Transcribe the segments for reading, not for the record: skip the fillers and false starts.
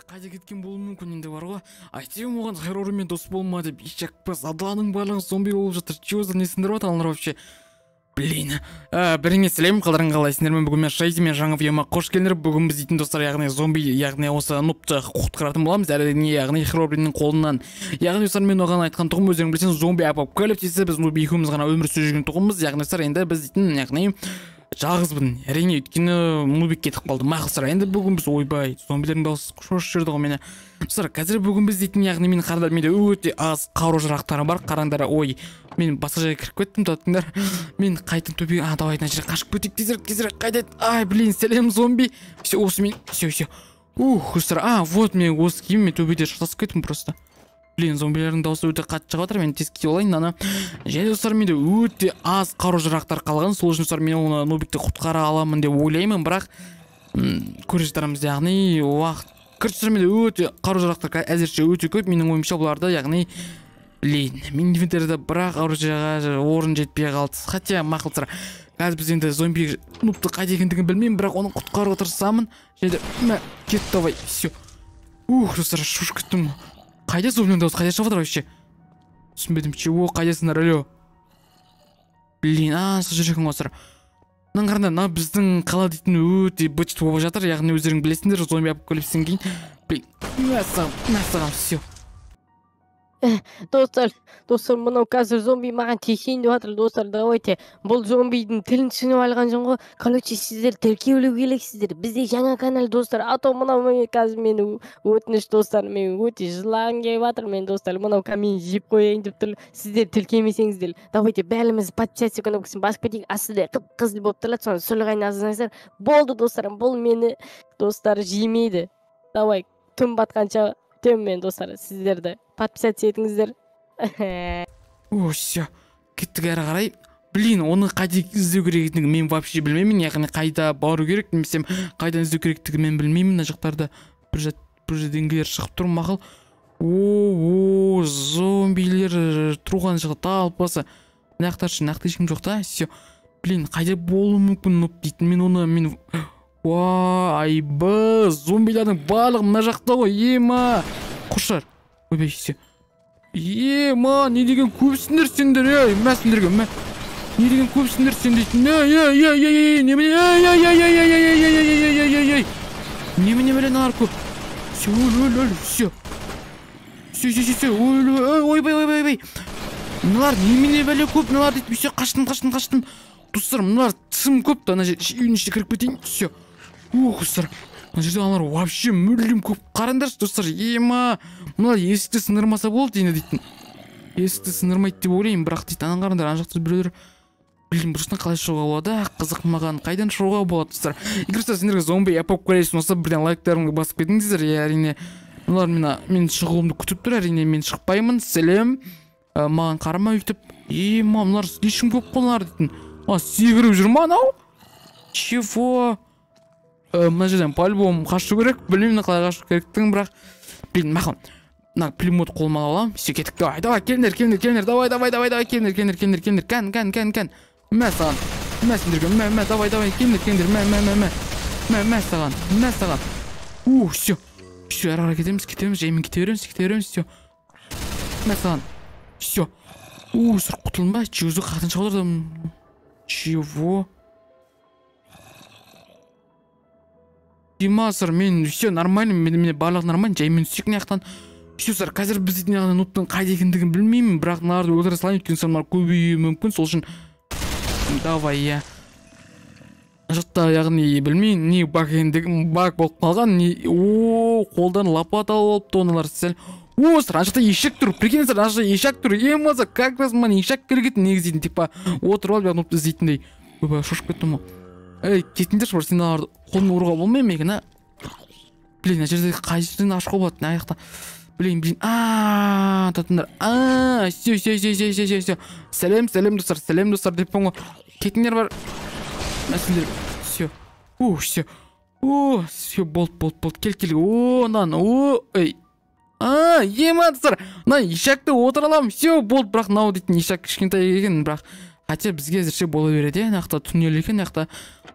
Қайда кеткен болуы мүмкін енді бар ғой. Айтайын оған Херобринмен дос болма деп. Ишак аданың барлығы зомби болып жатыр. Чего за несіңдер вот аналар вообще? Блин. Біріңе сәлем, қалдарың қалайсыңдар? Мен бүгін мен Шайзи, мен жаңа видеома қош келдіңдер. Бүгін біз дейтін достар, яғни зомби, яғни осы нубты құтқаратын боламыз. Әрине, яғни Херобриннің қолынан. Яғни достар, мен оған айтқан тұғым, өздерің білсең, зомби апокалипсисі, біз нуб екеуміз ғана өмір сүріп жүрген тұғымыз. Яғни достар, енді біз дейтін, яғни жалғызбын. Әрине, өйткені нубик кетіп қалды. Мақұл достар, енді бүгін біз ойбай, зомбилердің дауысы шошып жіберді ғой мені. Достар, қазір бүгін біз дейтін, яғни мен қараңдар, менде өте аз қару-жарақтарым бар. Қараңдар, ой, мен басқа жерге кіріп кеттім, тоқтаңдар. Мен қайтып төбеге, давай мына жерге қашып кетейік, тезірек, тезірек, қайда? Ай, блин, сәлем, зомби. Все, осы мен, все, все. Ух, достар, вот мен осы киім, мен төбеде шатасып кеттім просто. Блин, зомбилердің дауысы өте қатты шығып жатыр, мен тез киіп алайын мынаны. Және достар, менде өте аз қару-жарақтар қалған, сол үшін достар, мен оны нубикті құтқара аламын деп ойлаймын, бірақ көре жатармыз, яғни уақыт. Короче, менде өте қару-жарақтар әзірше өте көп, менің ойымша бұларды, яғни блин, мен инвентарьда бірақ оружиеға орын жетпей қалды. Хотя мақұл достар, қазір біз енді зомби нубты қайда екендігін білмеймін, бірақ оны құтқаруға тырысамын. Және де, кет, давай, все. Ух, достар, шошып кеттім. Қайда зомбінің дауысы, қайда шығып жатыр вообще? Түсінбедім, чего, қайдасыңдар, алло? Блин, сол жер екен ғой достар. Мынаның қараңдар, мына біздің қала дейтін өте быт болып жатыр, яғни өздерің білесіңдер, зомби апокалипсистен кейін. Блин, мәссаған, все. Достар, достар, мынау қазір зомби маған тиісейін деп жатыр, достар, давайте. Бұл зомбидің тілін түсініп алған жоң ғой. Короче, сіздер тіркелу керексіздер. Бізде жаңа канал, достар. А то мынау мен қазір мені өтініш, достар, мен өте жылағым келіп жатыр мен, достар. Мынау мені жеп қояйын деп тұр. Сіздер тіркелмесеңіздер, давайте бәріміз подписаться кнопкасын басып кетейік. Астында қып-қызыл болып тұрады, соны сүлғайын жазсаңыздар. Болды, достар, бұл мені, достар, жемейді. Давай, түн батқанша күтемін мен, достар, сіздерді. Подписаться етіңіздер. О, все. Кеттік әрі қарай. Блин, оны қайда іздеу керек екендігін мен вообще білмеймін. Яғни қайда бару керек, немесе қайдан іздеу керектігін мен білмеймін. Мына жақтарда бір жердеңгелер шығып тұр, мақұл. О, зомбилер тұрған жақта талпасы. Мына жақтар нақты ешкім жоқ та. Все. Блин, қайда болуы мүмкін нуб дейтін. Мен оны мен уа, айбы, зомбилердің барлығы мына жақта ғой, ема. Құршар. Ойбай, все. Ема, не деген көпсіңдер сендер, ей, мә сендерге, мә. Не деген көпсіңдер сен дейтін. Ей, ей, ей, ей, ей, немене, ей, ей, ей, ей, ей, ей, ей, ей, ей, ей, ей. Немене бәле мыналар көп. Все, өл, өл, өл, все. Все, все, все, өл, өл, ойбай, ойбай, ойбай. Мыналар немене бәле көп, мыналар дейтін. Все, қаштым, қаштым, қаштым. Достар, мыналар тым көп та, ана үйдің ішіне кіріп кетейін. Все. Ух, достар, мына жерде аналар вообще мүлдем көп. Қараңдаршы, достар, ема, мыналар есікті сындырмаса болды енді дейтін. Есікті сындырмайды деп ойлаймын, бірақ дейтін, ананы қараңдар, ана жақта біреулер. Блин, бұл жақтан қалай шығуға болады? Қызық маған, қайдан шығуға болады, достар? Егер достар, сендерге зомби апокалипсис болса, бірден лайктарыңды басып кетіңіздер. Иә, әрине, мыналар мен шығуымды күтіп тұр, әрине, мен шықпаймын. Сәлем, маған қарама өйтіп. Ема, мыналар слишком көп қой мыналар дейтін. Секіріп жүр ма анау? Чего? Мына жерден по-любому қашу керек, білмеймін қалай қашу керектігін, бірақ блин, мақұл. Мына пулемет қолыма аламын. Все, кеттік. Давай, давай, келіңдер, келіңдер, келіңдер. Давай, давай, давай, давай, келіңдер, келіңдер, келіңдер, келіңдер. Кән, кән, кән, кән. Мә саған. Мә сендерге, мә, мә, давай, давай, келіңдер, келіңдер. Мә, мә, мә, мә. Мә, мә саған, мә саған. Ух, все. Все, әрі қарай кетеміз, кетеміз, жаймен кете береміз, кете береміз, все. Мә саған. Все. Ух, сұр құтылдым ба? Чего, қатын шығып отырдым. Чего? Димасыр, мен все нормально, мен барлығы нормально, жаймен түсейік мына жақтан. Все, достар, қазір біз дейтін яғни нубтың қайда екендігін білмеймін, бірақ мыналарды өлтіре салайын, өйткені мыналар көбеюі мүмкін, сол үшін давай, иә. Мына жақта, яғни, білмеймін, не баг екендігін, баг болып қалған, не, о, қолдан лопата алып алыпты аналар сәл. О, достар, ана жақта ешек тұр, прикинь, достар, ана жақта ешек тұр, е, как раз маған ешек керек еді негізі дейтін, типа, отырып алып, яғни нубты іздейтіндей. Ойбай, шошып кеттім ғой. Ей, кетіңдерші, бір сен аналарды қолмен ұруға болмай ма екен, а? Блин, ана жерде қай жерден ашуға болады, мына жақта. Блин, блин, татыңдар, все, все, все, все, все, все, сәлем, сәлем, достар, сәлем, достар, деппін ғой. Кетіңдер бар. Мәсіңдер, все, все, все, болды, болды, болды, кел, кел, о, мынаны, о, ей, ема, достар, мына ешекті отыра аламын, все, болды, бірақ мынау дейтін ешек кішкентай екен, бірақ хотя бізге әзірше бола береді, мына жақта туннель екен, мына жақта,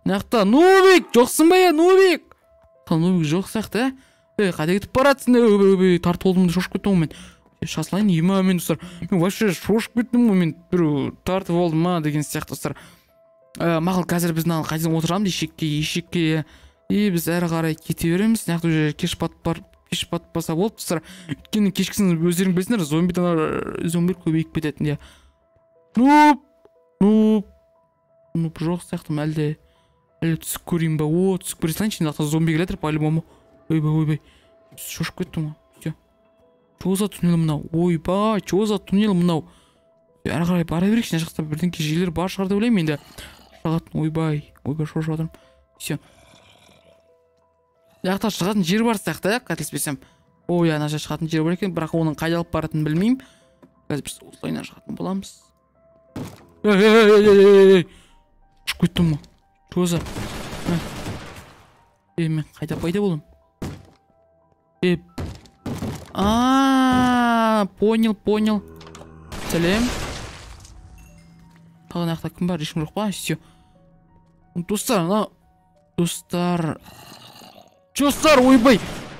мына жақта, нубик, жоқсың ба, е, нубик? Нубик жоқ сияқты, ә? Ей, қайда кетіп баратсың? Ой, тартып алдым да шошып кеттім ғой мен. Шыға салайын, ема мен, достар. Мен вообще шошып кеттім ғой мен, біреу тартып алды ма деген сияқты, достар. Мақұл, қазір біз мынаны қайтадан отырамыз ешекке. И біз әрі қарай кете береміз. Мына жақта уже кеш батпаса болды, достар. Өйткені кешкісін өздерің білесіңдер, зомбилер көбейіп кететін, иә. Нуб, нуб, нуб жоқ сияқты ма, әлде түсіп көрейін ба? О, түсіп көре салайыншы, мына жақта зомби келе жатыр по-любому. Ойбай, ойбай, шошып кеттім ғой. Все. Чё за туннель мынау? Ойбай, чё за туннель мынау? Әрі қарай бара берейікші, мына жақта бірдеңке жерлер бар шығар деп ойлаймын енді. Шығатын, ойбай, ойбай, шошып жатырмын. Все. Мына жақта шығатын жер бар сияқты, иә, қателеспесем. Ой, ана жақта шығатын жер бар екен, бірақ оның қайда алып баратынын білмеймін. Қазір біз осылайынан шығатын боламыз. Ей, ей, ей, ей, ей, ұшып кеттім ғой. Чё за? Ей, мен қайда пайда болдым? Ей. А, понял, понял. Сәлем. Тағы мына жақта кім бар? Ешкім жоқ па? Все. Достар, мына достар. Достар, ойбай.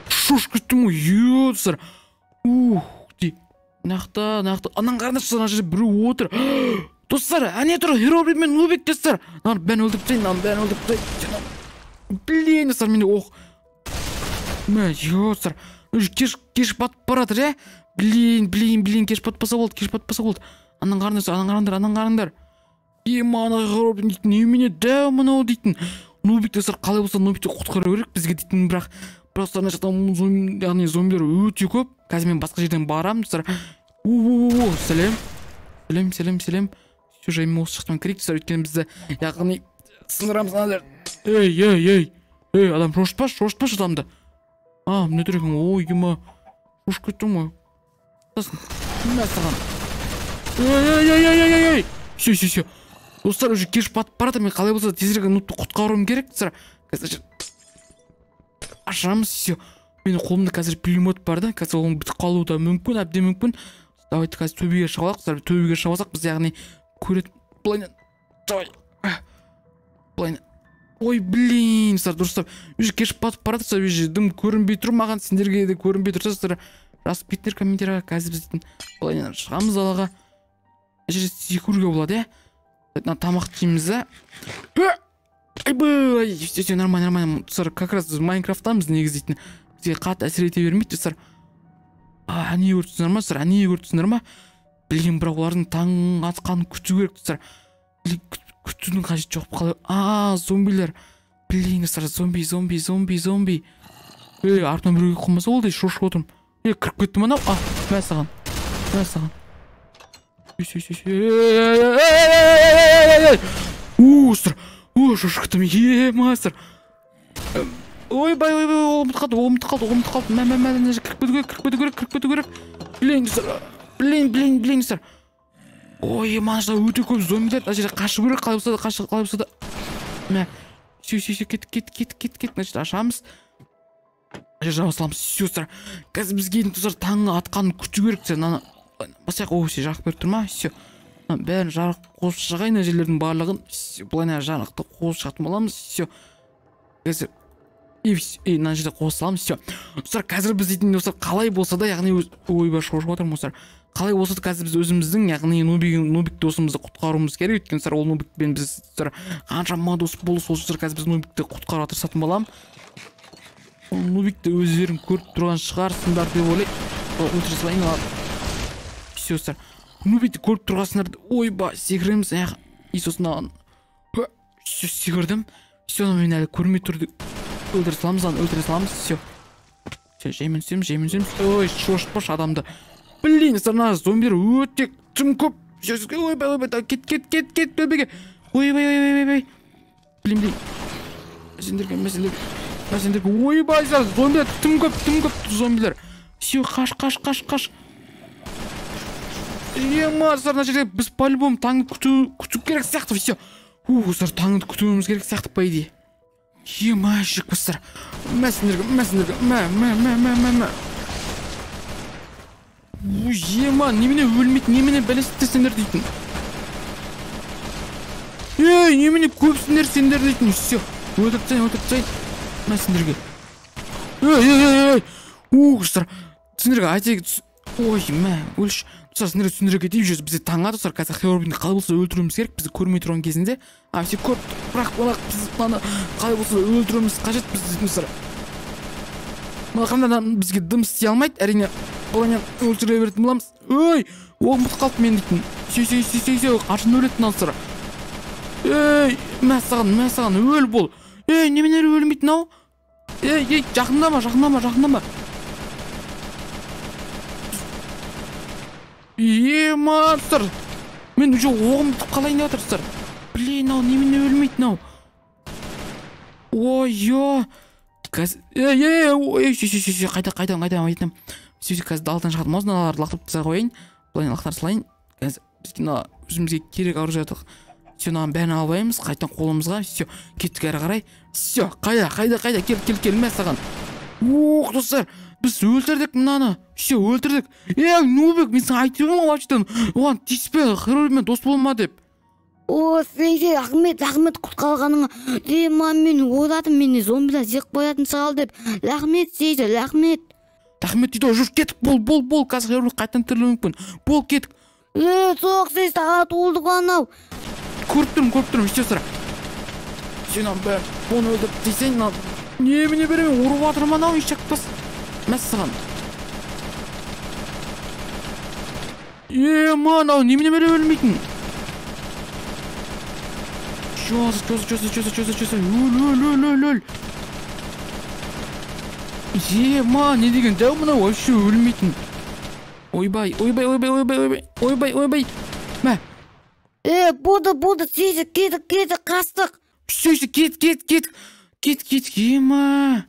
Шошып кеттім ғой. Е, достар. Ух, ти. Мына жақта, мына жақта. Ананың қараңдаршы, ана жерде біреу отыр. Достар, әне тұр, Херобрин мен Нубик, достар. Мынаны бәрін өлтіріп тастайын, мынаны бәрін өлтіріп тастайын. Блин, достар, менде оқ. Мә, е, достар. Уже кеш батып бара жатыр, иә? Блин, блин, блин, кеш батпаса болды, кеш батпаса болды. Ананың қараңдар, ананың қараңдар, ананың қараңдар. Ема, ана Херобрин дейтін, немене дәу мынау дейтін. Нубик, достар, қалай болса Нубикті құтқару керек бізге дейтін, бірақ просто ана жақта яғни зомбилер өте көп. Қазір мен басқа жерден барамын, достар. О, сәлем. Сәлем, сәлем, сәлем. Все, жаймен осы жақтан кірейік, достар, өйткені бізді, яғни сындырамыз аналар. Ей, ей, ей. Ей, адам шошытпашы, шошытпашы адамды. А, міне тұр екен. Ой, ема. Шошып кеттім ғой. Мә саған. Ей, ей, ей, ей, ей, ей. Все, все, все. Достар, уже кеш батып бара жатыр. Мен қалай болса да тезірек нубты құтқаруым керек, достар. Қазір ашамыз, все. Менің қолымда қазір пулемет бар да, қазір оның бітіп қалуы да мүмкін, әбден мүмкін. Давайте қазір төбеге шығып алайық, достар. Төбеге шығып алсақ, біз яғни көретін былайынан. Давай. Былайынан. Ой, блин, достар, дұрыстап. Уже кеш батып бара жатыр, уже дым көрінбей тұр маған, сендерге де көрінбей тұрса, достар, жазып кетіңдер комментарияға. Қазір біз дейтін былайынан шығамыз далаға. Мына жерде секіруге болады, иә? Мына тамақ жейміз да. Айбай, все, все, нормально, нормально. Достар, как раз біз Майнкрафттамыз негізі дейтін. Бізге қатты әсер ете бермейді, достар. А, әне көріп тұрсыңдар ма, достар? Әне көріп тұрсыңдар ма? Блин, бірақ олардың таң атқанын күту керек, достар. Күтудің қажеті жоқ. Қалай? А, зомбилер. Блин, достар, зомби, зомби, зомби, зомби. Ей, артынан біреу келіп қалмаса болды, шошып отырмын. Ей, кіріп кетті ме анау? А, мә саған. Мә саған. Ей, ей, ей, ей. У, достар. О, шошып кеттім. Е, мастер. Ойбай, ойбай, ұмытып қалды, ұмытып қалды, ұмытып қалды. Мә, мә, мә, мына жерге кіріп кету керек, кіріп кету керек, кіріп кету керек. Блин, достар. Блин, блин, блин, достар. Ой, мына жерде өте көп зомбилер. Мына жерде қашу керек, қалай болса да, қашу, қалай болса да. Мә. Все, все, все, кет, кет, кет, кет, кет. Мына жерде ашамыз. Мына жерде жаба саламыз. Все, достар. Қазір бізге енді, достар, таң атқанын күту керек, достар. Мынаны басайық. О, все, жарық беріп тұр ма? Все. Мына бәрін жарық қосып шығайын, мына жерлердің барлығын. Все, былайына жарықты қосып шығатын боламыз. Все. Қазір и все, и мына жерде қоса саламыз. Все. Достар, қазір біз дейтін, достар, қалай болса да, яғни өз ойбай, шошып отырмын, достар. Қалай болса да қазір біз өзіміздің, яғни Нубик досымызды құтқаруымыз керек. Өйткені, достар, ол Нубикпен біз, достар, қаншама дос болды, сол, достар, қазір біз Нубикті құтқаруға тырысатын боламын. Нубикті өздерің көріп тұрған шығарсыңдар деп ойлаймын. Өлтіре салайын, ладно. Все, достар. Нубикті көріп тұрғансыңдар. Ойбай, секіреміз аяқ. И сосын мынаған. Все, секірдім. Все, мен әлі көрмей тұр. Өлтіре саламыз, аны өлтіре саламыз. Все. Все, жаймен түсеміз, жаймен түсеміз. Ой, шошытпашы адамды. Блин, достар, мына зомбилер өте тым көп. Все, все, ойбай, ойбай, кет, кет, кет, кет, төбеге. Ойбай, ойбай, ойбай. Блин, блин. Сендерге, мә сендерге, мә сендерге. Ойбай, зомбилер тым көп, тым көп зомбилер. Все, қаш, қаш, қаш, қаш. Ема, достар, мына жерде біз по-любому таңды күту керек сияқты, все. Достар, таңды күтуіміз керек сияқты, по идее. Ема, жүрек, достар. Мә сендерге, мә сендерге, мә, мә, мә, мә, мә, мә. Ема, немене өлмейді, немене бәлесіздер сендер дейтін. Ей, немене көпсіңдер сендер дейтін. Все, өлтіріп тастайын, өлтіріп тастайын. Мә сендерге. Ей, ей, ей, ух, достар, сендерге айтайық. Ой, мә, өлші. Достар, сендерге түсіндіре кетейін, жүз бізде таңға, достар, қазір Херобринді қалай болса өлтіруіміз керек, бізді көрмей тұрған кезінде. А, все көріп, бірақ біз мынаны қалай болса өлтіруіміз қажет біз дейтін, достар. Мына қандай адам бізге дым істей алмайды, әрине, бұлай өлтіре беретін боламыз. Ой, ол ұмытып қалды мен дейтін. Сүй, сүй, сүй, сүй, сүй, қашан өлетін мынау, достар. Ей, мә саған, мә саған, өл бол. Ей, немене өлмейтін ау? Ей, ей, жақындама, жақындама, жақындама. Ема, достар, мен уже оғым бітіп қалайын деп жатыр, достар. Блин, ау, немене өлмейтін ау? Ой, ё. Қазір, ей, ей, ой, сүй, сүй, сүй, қайда, қайда, қайда, қайда. Сүй, сүй, қазір даладан шығатын болсын, мыналарды лақтырып тастай қояйын. Былай лақтыра салайын. Қазір бізге мына өзімізге керек оружие. Все, мынаның бәрін алып алаймыз, қайтадан қолымызға. Все, кеттік әрі қарай. Все, қайда, қайда, қайда, кел, кел, кел, мә саған. Ох, достар, біз өлтірдік мынаны. Все, өлтірдік. Ей, Нубик, мен саған айтып едім ғой вообще-то, оған тиіспе, Херобринмен дос болма деп. О, Сейсе, рахмет, рахмет құтқарғаныңа. Ема, мен ойладым, мені зомбилар жеп қоятын шығар деп. Рахмет, Сейсе, рахмет. Рахмет дейді ғой, жүр, кеттік, бол, бол, бол, қазір Херобрин қайтадан тірілуі мүмкін. Бол, кеттік. Е, жоқ, Сейсе, атылды ғой анау. Көріп тұрмын, көріп тұрмын, все, достар. Сен ана бәрін, оны өлтіріп десең, мына немене беремін, ұрып жатыр ма анау, еш жақпас. Мәссаған. Ема, анау немене бере өлмейтін. Чё, чё, чё, чё, чё, чё, чё, өл, өл, өл, өл, өл. Ема, не деген дәу мынау, вообще өлмейтін. Ойбай, ойбай, ойбай, ойбай, ойбай, ойбай, ойбай. Мә. Е, болды, болды, Сейсе, кеттік, кеттік, қаштық. Все, все, кет, кет, кет. Кет, кет, ема.